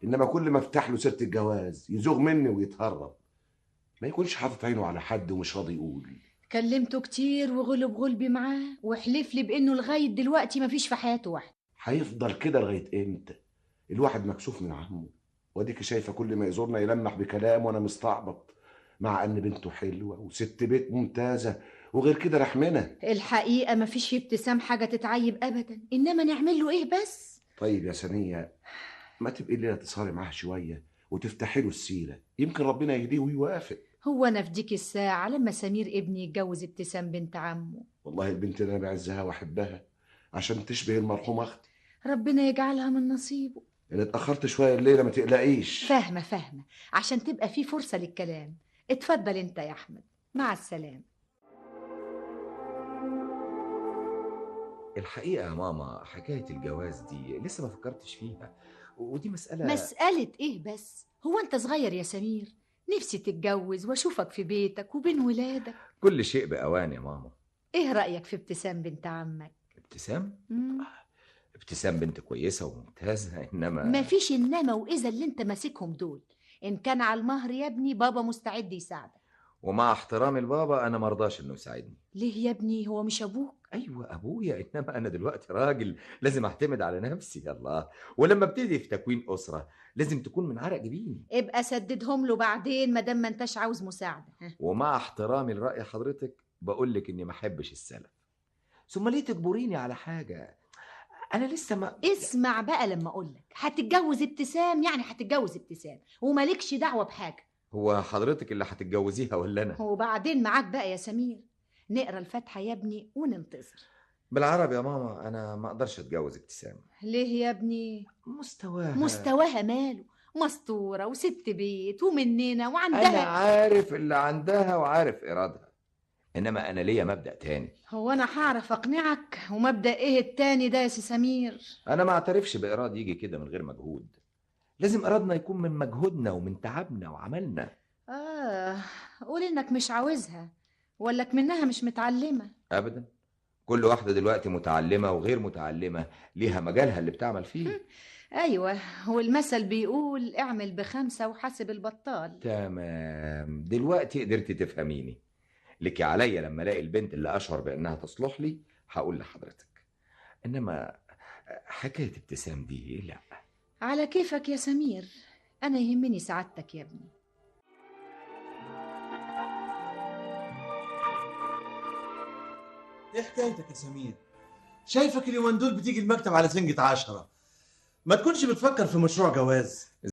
انما كل ما افتح له سيره الجواز يزوغ مني ويتهرب. ما يكونش حاطط عينه على حد ومش راضي يقول. كلمته كتير وغلب غلبي معاه، وحلف لي بانه لغاية دلوقتي مفيش في حياته واحدة. هيفضل كده لغاية امتى؟ الواحد مكسوف من عمه، واديكي شايفه كل ما يزورنا يلمح بكلام وانا مستعبط، مع ان بنته حلوة وست بيت ممتازة وغير كده رحمنا. الحقيقة مفيش في ابتسام حاجة تتعيب ابدا، انما نعمل له ايه بس؟ طيب يا سنية، ما تبقي الليلة تسهري معاه شوية وتفتحي له السيرة، يمكن ربنا يهديه ويوافق. هو انا في ديك الساعة لما سمير ابني يتجوز ابتسام بنت عمه. والله البنت اللي انا بعزها واحبها عشان تشبه المرحومة اختي. ربنا يجعلها من نصيبه. انا اتاخرت شوية الليلة ما تقلقيش. فاهمه فاهمه، عشان تبقى في فرصة للكلام. اتفضل انت يا احمد، مع السلامة. الحقيقة يا ماما حكاية الجواز دي لسه ما فكرتش فيها، ودي مسالة. مسالة ايه بس؟ هو انت صغير يا سمير، نفسي تتجوز واشوفك في بيتك وبين ولادك. كل شيء باوان يا ماما. ايه رايك في ابتسام بنت عمك؟ ابتسام؟ ابتسام بنت كويسة وممتازة، انما مفيش انما واذا اللي انت ماسكهم دول. ان كان على المهر يا ابني بابا مستعد يساعدك. ومع احترامي لبابا انا مرضاش انه يساعدني. ليه يا ابني، هو مش ابوك؟ ايوه ابويا، انما انا دلوقتي راجل لازم اعتمد على نفسي. يلا، ولما ابتدي في تكوين اسره لازم تكون من عرق جبيني. ابقى سددهم له بعدين ما دام ما انتش عاوز مساعدة. ومع احترامي لراي حضرتك بقول لك اني ما احبش السلف. ثم ليه تجبريني على حاجة انا لسه ما اسمع بقى لما اقول لك، هتتجوز ابتسام يعني هتتجوز ابتسام، ومالكش دعوه بحاجة. هو حضرتك اللي هتتجوزيها ولا انا؟ وبعدين معاك بقى يا سمير، نقرا الفاتحة يا ابني وننتظر. بالعربي يا ماما انا ما اقدرش اتجوز ابتسام. ليه يا ابني؟ مستواها. مستواها ماله؟ مستورة وست بيت ومننا وعندها. انا عارف اللي عندها وعارف ارادها، انما انا ليا مبدا تاني. هو انا هعرف اقنعك؟ ومبدا ايه التاني ده يا سي سمير؟ انا ما اعترفش بايراد يجي كده من غير مجهود. لازم ايرادنا يكون من مجهودنا ومن تعبنا وعملنا. قول انك مش عاوزها ولا منها مش متعلمة. ابدا، كل واحدة دلوقتي متعلمة وغير متعلمة ليها مجالها اللي بتعمل فيه. ايوه، والمثل بيقول اعمل بخمسة وحاسب البطال. تمام، دلوقتي قدرتي تفهميني. لك عليا لما الاقي البنت اللي اشعر بانها تصلح لي هقول لحضرتك، انما حكاية ابتسام دي لا. على كيفك يا سمير، انا يهمني سعادتك يا ابني. ايه حكايتك يا سمير؟ شايفك اليومين دول بتيجي المكتب على سنجة 10، ما تكونش بتفكر في مشروع جواز؟